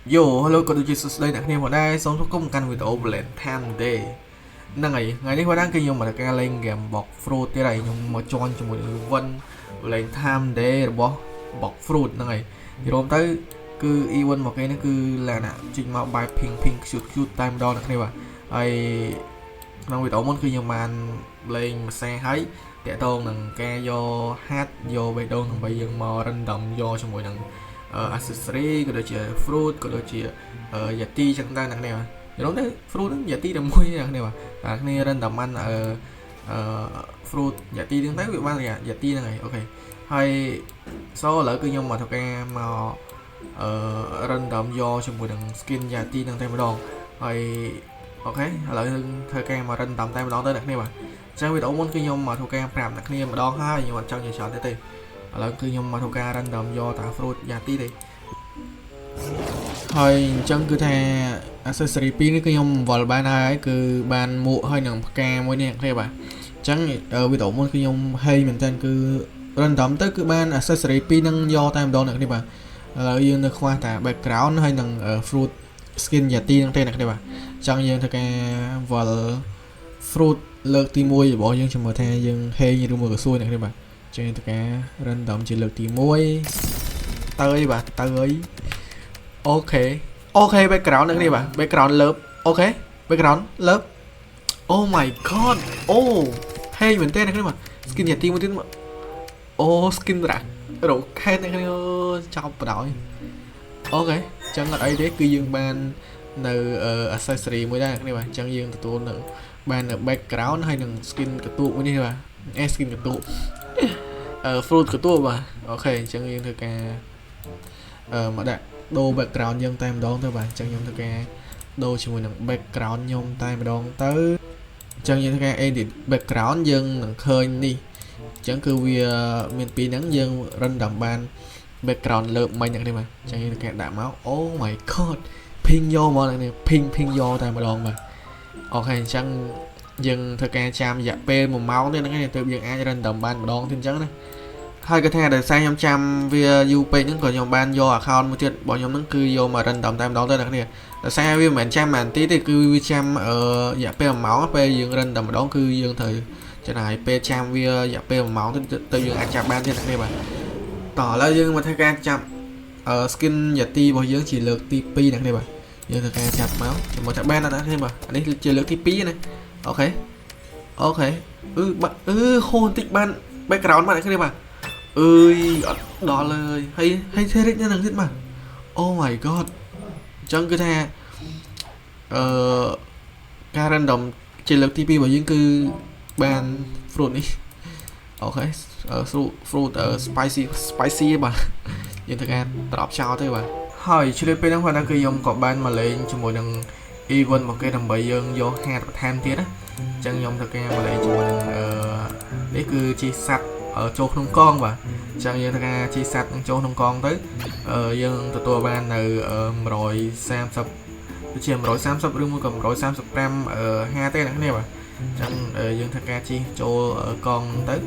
Yo hello ក៏ដូចជាសួស្តីអ្នកគ្នាផងដែរសូមស្វាគមន៍មកកាន់វីដេអូ Valentine Day ហ្នឹងហើយថ្ងៃនេះផងដែរគឺខ្ញុំមកការលេង game Blox Fruit ទៀតហើយខ្ញុំមកជន់ជាមួយនឹង event Valentine Day របស់ Blox Fruit ហ្នឹងហើយនិយាយរួមទៅគឺ event មកគេនេះគឺលក្ខណៈចេញមកបែប pink pink cute cute តែម្ដងអ្នកគ្នាបាទហើយក្នុងវីដេអូមុនគឺខ្ញុំបានលេងម្សាហើយតាក់ទងនឹងការយក hat យកបេះដូងដើម្បីយើងមក random យកជាមួយនឹង accessory ក៏ដូចជា fruit ក៏ដូចជាយ៉ាទីចឹងទៅអ្នកនេះបាទយល់ទៅ fruit ហ្នឹងយ៉ាទីតែមួយអ្នកនេះបាទតែគ្នា random បានអឺអឺ fruit យ៉ាទីហ្នឹងទៅវាបានយ៉ាទីហ្នឹងហើយ okay ហើយ so ឥឡូវគឺខ្ញុំមកធ្វើការមកអឺ random យកជាមួយនឹង skin យ៉ាទីហ្នឹងតែម្ដងហើយ okay ឥឡូវយើងធ្វើការមក random តែម្ដងទៅអ្នកគ្នាបាទអញ្ចឹងវីដេអូមុនគឺខ្ញុំមកធ្វើការប្រាប់អ្នកគ្នាម្ដងហើយខ្ញុំអត់ចង់និយាយច្រើនទេទេឥឡូវគឺខ្ញុំមកធ្វើការ random យកតា fruit យ៉ាទីទេហើយអញ្ចឹងគឺថា accessory ពីរនេះគឺខ្ញុំវល់បានហើយគឺបានមួកហើយនឹងផ្កាមួយនេះអ្នកគ្នាបាទអញ្ចឹងវីដេអូមុនគឺខ្ញុំហេមែនតើគឺ random ទៅគឺបាន accessory ពីរនឹងយកតែម្ដងអ្នកគ្នាបាទឥឡូវយើងនៅខ្វះតា background ហើយនឹង fruit skin យ៉ាទីហ្នឹងទេអ្នកគ្នាបាទអញ្ចឹងយើងធ្វើការវល់ fruit លើកទី1របស់យើងជំរឿថាយើងហេងឬមួយក៏សួយអ្នកគ្នាបាទចឹងធ្វើការ random ជាលើកទី1ទៅអីបាទទៅអី okay okay background អ្នកគ្នាបាទ background លើប okay background លើប Oh my god អូហេមែនទេអ្នកគ្នាបាទ skin យ៉ាទីមួយទៀតអូ skin រ៉ារ៉ូខេតអ្នកគ្នាចប់បណ្ដោយ okay ចឹងអត់អីទេគឺយើងបាននៅ accessory មួយដែរអ្នកគ្នាបាទអញ្ចឹងយើងទទួលនៅបាននៅ background ហើយនឹង skin កន្ទួកមួយនេះបាទអេ skin កន្ទួកអឺ fruit កន្ទួកបាទ okay អញ្ចឹងយើងធ្វើការអឺមកដាក់ដូរ background យើងតែម្ដងទៅបាទអញ្ចឹងខ្ញុំធ្វើការដូរជាមួយនឹង background ខ្ញុំតែម្ដងទៅអញ្ចឹងយើងធ្វើការ edit background យើងនឹងឃើញនេះអញ្ចឹងគឺវាមានពីរហ្នឹងយើង random បាន background លើមិញហ្នឹងនេះបាទអញ្ចឹងយើងធ្វើការដាក់មក Oh my god ភីងយកមកនេះភីងភីងយកតែម្ដងបាទ okay អញ្ចឹងយើងធ្វើការចាំរយៈពេល1ម៉ោងទៀតហ្នឹងឯងទើបយើងអាច random បានម្ដងទៀតអញ្ចឹងណាហើយគាត់ថាដោយសារខ្ញុំចាំវាយូរពេកហ្នឹងក៏ខ្ញុំបានយក account មួយទៀតរបស់ខ្ញុំហ្នឹងគឺយកមក random តែម្ដងទៅអ្នកគ្នាដោយសារវាមិនមែនចាំមួយនាទីទេគឺវាចាំអឺរយៈពេល1ម៉ោងពេលយើង random ម្ដងគឺយើងត្រូវចំណាយពេលចាំវារយៈពេល1ម៉ោងទៅទៅយើងអាចចាប់បានទៀតអ្នកគ្នាបាទតោះឥឡូវយើងមកធ្វើការចាប់អឺ skin យ៉ាទីរបស់យើងជាលើកទី2អ្នកគ្នាបាទយើងធ្វើការចាប់មកចាំមកចាប់បានណាអ្នកគ្នាបាទអានេះជាលើកទី2ណា okay okay អឺបាអឺហូនតិចបាន background បាទអ្នកគ្នាបាទអើយអត់ដល់เลยហើយហើយ សេរិចនៅនឹងទៀតបាទ Oh my god អញ្ចឹងគឺថាអឺការ random ជាលើកទី2របស់យើងគឺបាន fruit នេះ okay fruit spicy spicy បាទយើងធ្វើការត្រប់ចោលទៅបាទហើយឆ្លៀតពេលហ្នឹងគាត់ថាគឺខ្ញុំក៏បានមកលេងជាមួយនឹង event មកគេដើម្បីយើងយក heart បន្ថែមទៀតណាអញ្ចឹងខ្ញុំធ្វើការមកលេងជាមួយនឹងអឺនេះគឺជាសัตว์ចូលក្នុងកងបាទអញ្ចឹងយើងធ្វើការជីសัตว์នឹងចូលក្នុងកងទៅយើងទទួលបាននៅ130ដូចជា130ឬមួយក៏135 5ទេអ្នកគ្នាបាទអញ្ចឹងយើងធ្វើការជីចូលកងទៅ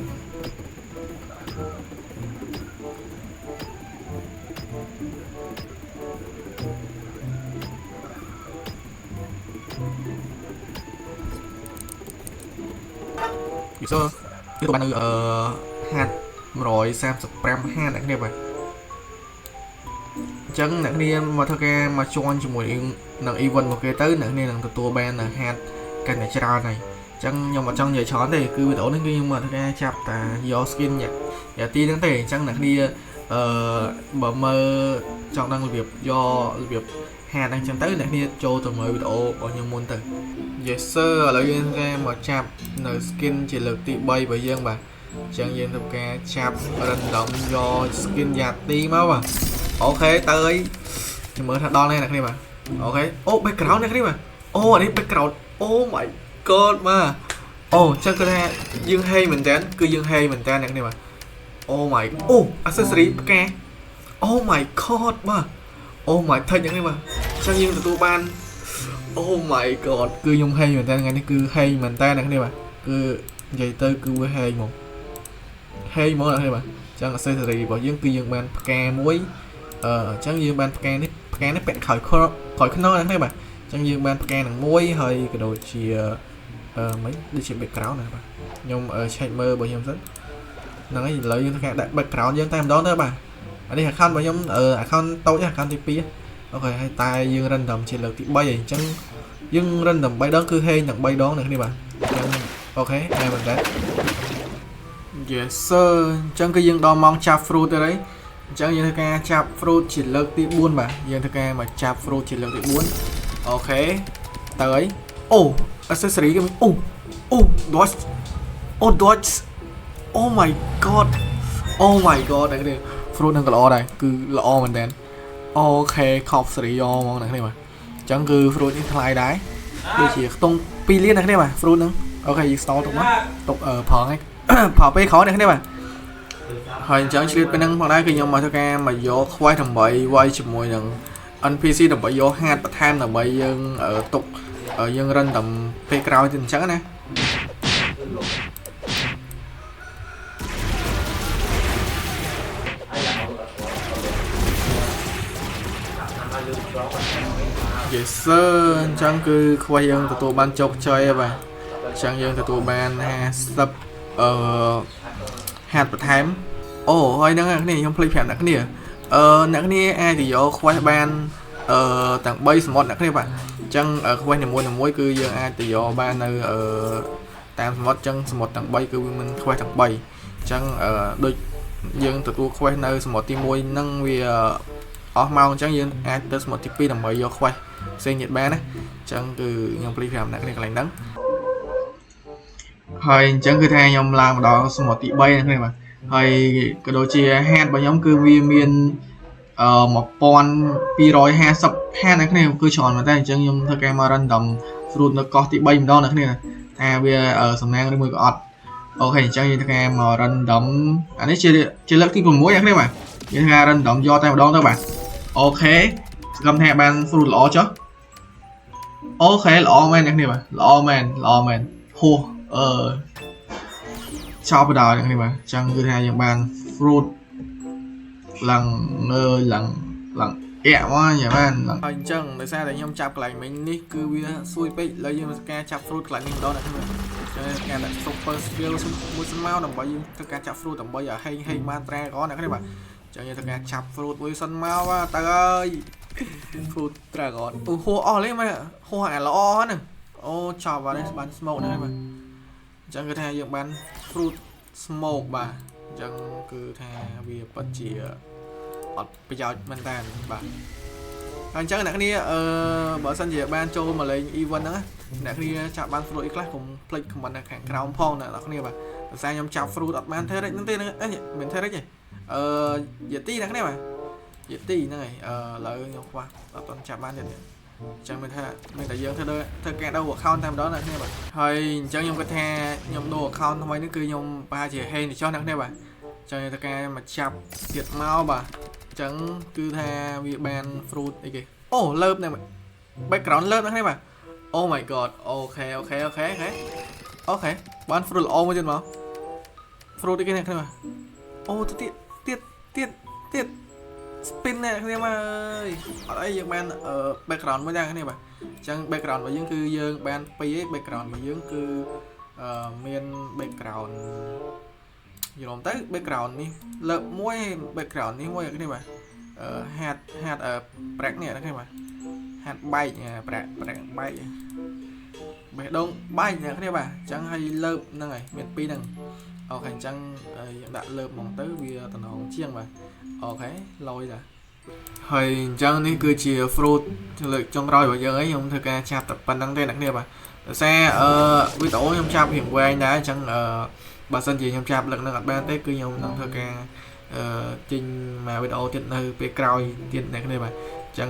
យូសគឺបាននៅអឺហាត់135ហាត់អ្នកគ្នាបាទអញ្ចឹងអ្នកគ្នាមកធ្វើការមកជន់ជាមួយនឹង event របស់គេទៅអ្នកគ្នានឹងទទួលបាននៅហាត់កាន់តែច្រើនហើយអញ្ចឹងខ្ញុំអត់ចង់និយាយច្រើនទេគឺវីដេអូនេះគឺខ្ញុំមកធ្វើការចាប់តាយក skin យ៉ាទីហ្នឹងទេអញ្ចឹងអ្នកគ្នាអឺបើមើលចង់ដឹងរបៀបយករបៀបហាត់ហ្នឹងអញ្ចឹងទៅអ្នកគ្នាចូលទៅមើលវីដេអូរបស់ខ្ញុំមុនទៅ Yes sir ឥឡូវយើងធ្វើការមកចាប់នៅ skin ជាលើកទី3របស់យើងបាទអញ្ចឹងយើងធ្វើការចាប់ random យក skin យ៉ាទីមកបាទ okay ទៅអីខ្ញុំមើលថាដល់នេះអ្នកគ្នាបាទ okay អូ background អ្នកគ្នាបាទអូអានេះ background Oh my god បាទអូអញ្ចឹងគឺថាយើងហេមែនតើគឺយើងហេមែនតើអ្នកគ្នាបាទ Oh my អូ accessory ផ្កា Oh my god បាទ Oh my touch អ្នកគ្នាបាទអញ្ចឹងយើងទទួលបាន Oh my god គឺខ្ញុំហេងមែនតើថ្ងៃនេះគឺហេងមែនតើអ្នកគ្នាបាទគឺនិយាយទៅគឺវាហេងហ្មងហេងហ្មងអ្នកគ្នាបាទអញ្ចឹង accessory របស់យើងគឺយើងបានផ្កាមួយ អញ្ចឹងយើងបានផ្កានេះផ្កានេះពាក់ក្រោយក្រោយខ្នងហ្នឹងទេបាទអញ្ចឹងយើងបានផ្កានឹងមួយហើយក៏ដូចជាមិនដូចជា background ណាបាទខ្ញុំឆែកមើលរបស់ខ្ញុំសិនហ្នឹងហើយឥឡូវយើងធ្វើការដាក់ background យើងតែម្ដងទៅបាទអានេះ account របស់ខ្ញុំ account តូច account ទី2 OK ហើយតែយើង random ជាលើកទី3ហើយអញ្ចឹងយើង random 3ដងគឺហេងទាំង3ដងអ្នកគ្នាបាទអញ្ចឹង OK ហើយមែនតើ Yes sir អញ្ចឹងគឺយើងដល់ម៉ោងចាប់ fruit ទៅហើយអញ្ចឹងយើងធ្វើការចាប់ fruit ជាលើកទី4បាទយើងធ្វើការមកចាប់ fruit ជាលើកទី4 OK ទៅហើយអូ accessory គេអូអូ dodge អូ dodge oh my god oh my god អ្នកគ្នា fruit នឹងក៏ល្អដែរគឺល្អមែនតើ OK ខប់សេរីយកហ្មងអ្នកគ្នាបាទអញ្ចឹងគឺ fruit នេះថ្លៃដែរដូចជាខ្ទង់2លានអ្នកគ្នាបាទ fruit ហ្នឹង OK យើង store ទុកមកទុកប្រងឯង ផលពេលក្រោយអ្នកគ្នាបាទហើយអញ្ចឹងឆ្លៀតពេលហ្នឹងផងដែរគឺខ្ញុំមកធ្វើការមកយកខ្វេះដើម្បីវាយជាមួយនឹង NPC ដើម្បីយកហាតបន្ថែមដើម្បីយើងទុកយើងរិនតាមពេលក្រោយទៀតអញ្ចឹងណា Yes sir អញ្ចឹងគឺខ្វះយើងទទួលបានជោគជ័យហើយបាទអញ្ចឹងយើងទទួលបាន50ហាត់បន្ថែមអូហើយហ្នឹងអ្នកគ្នាខ្ញុំភ្លេចប្រាប់អ្នកគ្នាអ្នកគ្នាអាចទៅយកខ្វេះបានទាំង3សមុទ្រអ្នកគ្នាបាទអញ្ចឹងខ្វេះនីមួយៗគឺយើងអាចទៅយកបាននៅតាមសមុទ្រអញ្ចឹងសមុទ្រទាំង3គឺវាមានខ្វេះទាំង3អញ្ចឹងដូចយើងទទួលខ្វេះនៅសមុទ្រទី1ហ្នឹងវាអស់ម៉ោងអញ្ចឹងយើងអាចទៅសមុទ្រទី2ដើម្បីយកខ្វេះផ្សេងទៀតបានណាអញ្ចឹងគឺខ្ញុំភ្លេចប្រាប់អ្នកគ្នាកន្លែងហ្នឹងហើយអញ្ចឹងគឺថាខ្ញុំឡើងមកដល់សមុទ្រទី3ហ្នឹងគ្នាបាទហើយក៏ដូចជាហាតរបស់ខ្ញុំគឺវាមាន1250ហាតអ្នកគ្នាគឺច្រើនមែនតើអញ្ចឹងខ្ញុំធ្វើការមក random fruit នៅកោះទី3ម្ដងអ្នកគ្នាថាវាសំណាងឬមួយក៏អត់ OK អញ្ចឹងយើងធ្វើការមក random អានេះជាជាលើកទី6អ្នកគ្នាបាទយើងធ្វើការ random យកតែម្ដងទៅបាទ OK សង្ឃឹមថាបាន fruit ល្អចុះ OK ល្អមែនអ្នកគ្នាបាទល្អមែនល្អមែនហួសចោលបដ ாய் អ្នកគ្នាបាទអញ្ចឹងគឺថាយើងបាន fruit ឡើងងើយឡើងឡើងអែមកញ៉ាំបានឡើងហើយអញ្ចឹងដោយសារតែខ្ញុំចាប់កន្លែងមិញនេះគឺវាសួយពេកឥឡូវយើងធ្វើការចាប់ fruit កន្លែងនេះម្ដងអ្នកគ្នាអញ្ចឹងការដាក់ super skill មួយសិនមកដើម្បីយើងធ្វើការចាប់ fruit ដើម្បីឲ្យហេងហេងបាន dragon អ្នកគ្នាបាទអញ្ចឹងយើងធ្វើការចាប់ fruit មួយសិនមកបាទទៅហើយ fruit dragon អូហួអស់លេមកហួអាល្អហ្នឹងអូចប់បាទបាន smoke ហ្នឹងហើយបាទអញ្ចឹងគឺថាយើងបាន fruit smoke បាទអញ្ចឹងគឺថាវាពិតជាអត់ប្រយោជន៍មែនតើបាទហើយអញ្ចឹងអ្នកគ្នាបើសិនជាបានចូលមកលេង event ហ្នឹងអ្នកគ្នាចាប់បាន fruit អីខ្លះកុំភ្លេច comment នៅខាងក្រោមផងអ្នកនរគ្នាបាទដោយសារខ្ញុំចាប់ fruit អត់បាន T-Rex ហ្នឹងទេអេមិន T-Rex ទេYeti អ្នកគ្នាបាទ Yeti ហ្នឹងហើយឥឡូវខ្ញុំខ្វះអត់ទាន់ចាប់បានទៀតអញ្ចឹងមានថាមានតែយើងធ្វើធ្វើការដូរ account តែម្ដងអ្នកគ្នាបាទហើយអញ្ចឹងខ្ញុំគិតថាខ្ញុំដូរ account ថ្មីនេះគឺខ្ញុំប្រហែលជាហេងទៅចុះអ្នកគ្នាបាទអញ្ចឹងធ្វើការមកចាប់ទៀតមកបាទអញ្ចឹងគឺថាវាបាន fruit អីគេអូលើបនេះ background លើបអ្នកគ្នាបាទ Oh my god OK OK OK OK OK បាន fruit ល្អមួយទៀតមក fruit អីគេអ្នកគ្នាបាទអូទៅទៀតទៀតទៀតទៀត spin អ្នកគ្នាមកអើយអត់អីយើងបាន background មួយដែរគ្នាបាទអញ្ចឹង background របស់យើងគឺយើងបានពីរឯង background របស់យើងគឺមាន background យល់ទៅ background នេះលើកមួយ background នេះមួយគ្នាបាទហាត់ហាត់ប្រាក់នេះគ្នាបាទហាត់បែកប្រាក់ប្រាក់បែកបេះដូងបែកអ្នកគ្នាបាទអញ្ចឹងឲ្យលើបហ្នឹងហើយមានពីរហ្នឹង OK អញ្ចឹងយើងដាក់លើបហ្មងទៅវាតំណងជាងបាទ OK លយតាហើយអញ្ចឹងនេះគឺជា fruit លើកចុងក្រោយរបស់យើងអីខ្ញុំធ្វើការចាប់តែប៉ុណ្្នឹងទេអ្នកគ្នាបាទដោយសារវីដេអូខ្ញុំចាប់រៀងវែងដែរអញ្ចឹងបើសិនជាខ្ញុំចាប់លើកនឹងអត់បានទេគឺខ្ញុំនឹងធ្វើការចេញមកវីដេអូទៀតនៅពេលក្រោយទៀតអ្នកគ្នាបាទអញ្ចឹង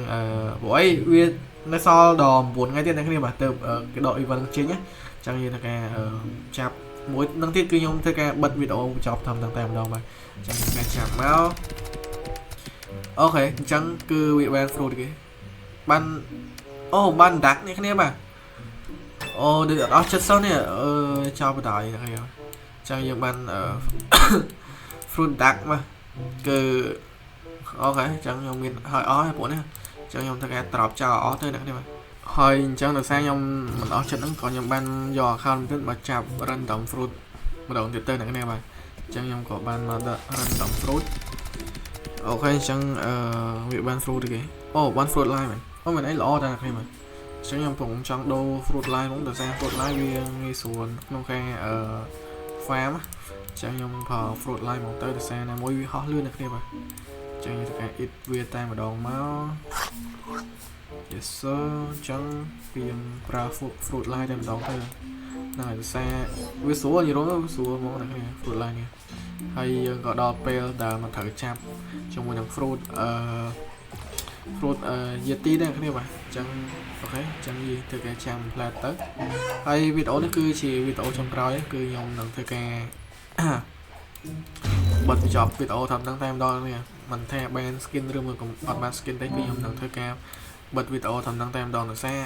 ព្រោះអីវានៅសល់ដល់9ថ្ងៃទៀតអ្នកគ្នាបាទទៅគេដក event ចេញណាអញ្ចឹងយើងធ្វើការចាប់មួយនឹងទៀតគឺខ្ញុំធ្វើការបិទវីដេអូបញ្ចប់តាមតែម្ដងបាទអញ្ចឹងធ្វើការចាប់មក OK អញ្ចឹងគឺវាបាន fruit គេបានអូបានដាក់នេះគ្នាបាទអូដូចអត់អស់ចិត្តសោះនេះចោលបដ ாய் នេះគ្នាអញ្ចឹងយើងបានfruit duck មកគឺ OK អញ្ចឹងខ្ញុំមានហើយអស់ហើយពួកនេះអញ្ចឹងខ្ញុំធ្វើការ drop ចោលអស់ទៅអ្នកនេះបាទហើយអញ្ចឹងដោយសារខ្ញុំមិនអស់ចិត្តហ្នឹងក៏ខ្ញុំបានយក account ទៀតមកចាប់ random fruit ម្ដងទៀតទៅអ្នកនេះបាទអញ្ចឹងខ្ញុំក៏បានមកដាក់ random fruit OK អញ្ចឹងអឺវាបាន fruit ទេគេអូបាន fruit line មែនអូមិនអីល្អតែអ្នកនេះបាទអញ្ចឹងខ្ញុំកំពុងចង់ដូរ fruit line ហ្មងដោយសារ fruit line វាងាយស្រួលក្នុងការអឺ farm អញ្ចឹងខ្ញុំប្រើ fruit line ហ្មងទៅដោយសារណាមួយវាហោះលឿនអ្នកគ្នាបាទអញ្ចឹងយើងធ្វើការ eat វាតែម្ដងមក Yes sir អញ្ចឹងគឺយើងប្រើ fruit line តែម្ដងទៅហ្នឹងហើយដោយសារវាស្រួលនិយាយរួមទៅវាស្រួលហ្មងអ្នកគ្នា fruit line នេះហើយយើងក៏ដល់ពេលដែលមកត្រូវចាប់ជាមួយនឹង fruit អឺ fruit អឺ Yeti ដែរគ្នាបាទអញ្ចឹង OK អញ្ចឹងយើងធ្វើការចាំ plate ទៅហើយវីដេអូនេះគឺជាវីដេអូចុងក្រោយគឺខ្ញុំនឹងធ្វើការបិទបញ្ចប់វីដេអូតាមហ្នឹងតែម្ដងនេះមិនថាបាន skin ឬមួយក៏អត់បាន skin ទេគឺខ្ញុំនឹងធ្វើការបិទវីដេអូតាមហ្នឹងតែម្ដងដោយសារ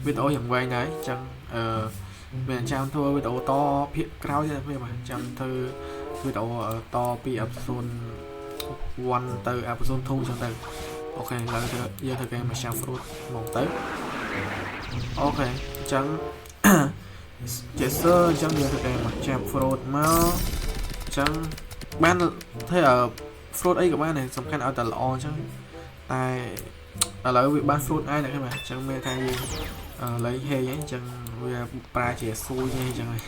វីដេអូយ៉ាងវែងដែរអញ្ចឹងអឺមានចាំធ្វើវីដេអូតភាគក្រោយទេបាទចាំធ្វើវីដេអូតពី episode 1ទៅ episode 2អញ្ចឹងទៅOK ឥឡូវធ្វើយើងធ្វើការមកចាំ fruit ហ្មងទៅOK អញ្ចឹង Yes sir អញ្ចឹងយើងធ្វើការមកចាប់ fruit មកអញ្ចឹងបានធ្វើ fruit អីក៏បានដែរសំខាន់ឲ្យតែល្អអញ្ចឹងតែឥឡូវវាបាន fruit ឯងតែបាទអញ្ចឹងមានថាយើងលេងហេងអញ្ចឹងវាប្រាជាស៊ូយអញ្ចឹងហើយ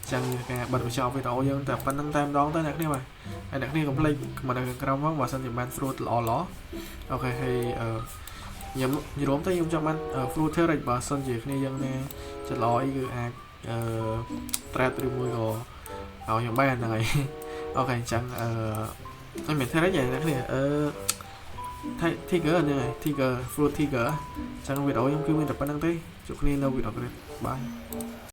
អញ្ចឹងការបិទបញ្ចប់វីដេអូយើងតែប៉ុណ្្នឹងតែម្ដងទៅអ្នកគ្នាបាទហើយអ្នកគ្នាកុំភ្លេច comment នៅខាងក្រោមផងបើសិនជាបាន fruit ល្អល្អ OK ហើយអឺខ្ញុំនិយាយរួមទៅខ្ញុំចង់បាន fruit T-Rex បើសិនជាគ្នាយើងណាចិត្តល្អអីគឺអាចអឺ trade ឬមួយក៏ឲ្យខ្ញុំបានហ្នឹងហើយ OK អញ្ចឹងអឺអត់មាន T-Rex ទេអ្នកគ្នាអឺ Tiger ហ្នឹងហើយ Tiger fruit Tiger អញ្ចឹងវីដេអូខ្ញុំគឺមានតែប៉ុណ្្នឹងទេជួបគ្នានៅវីដេអូក្រោយ bye.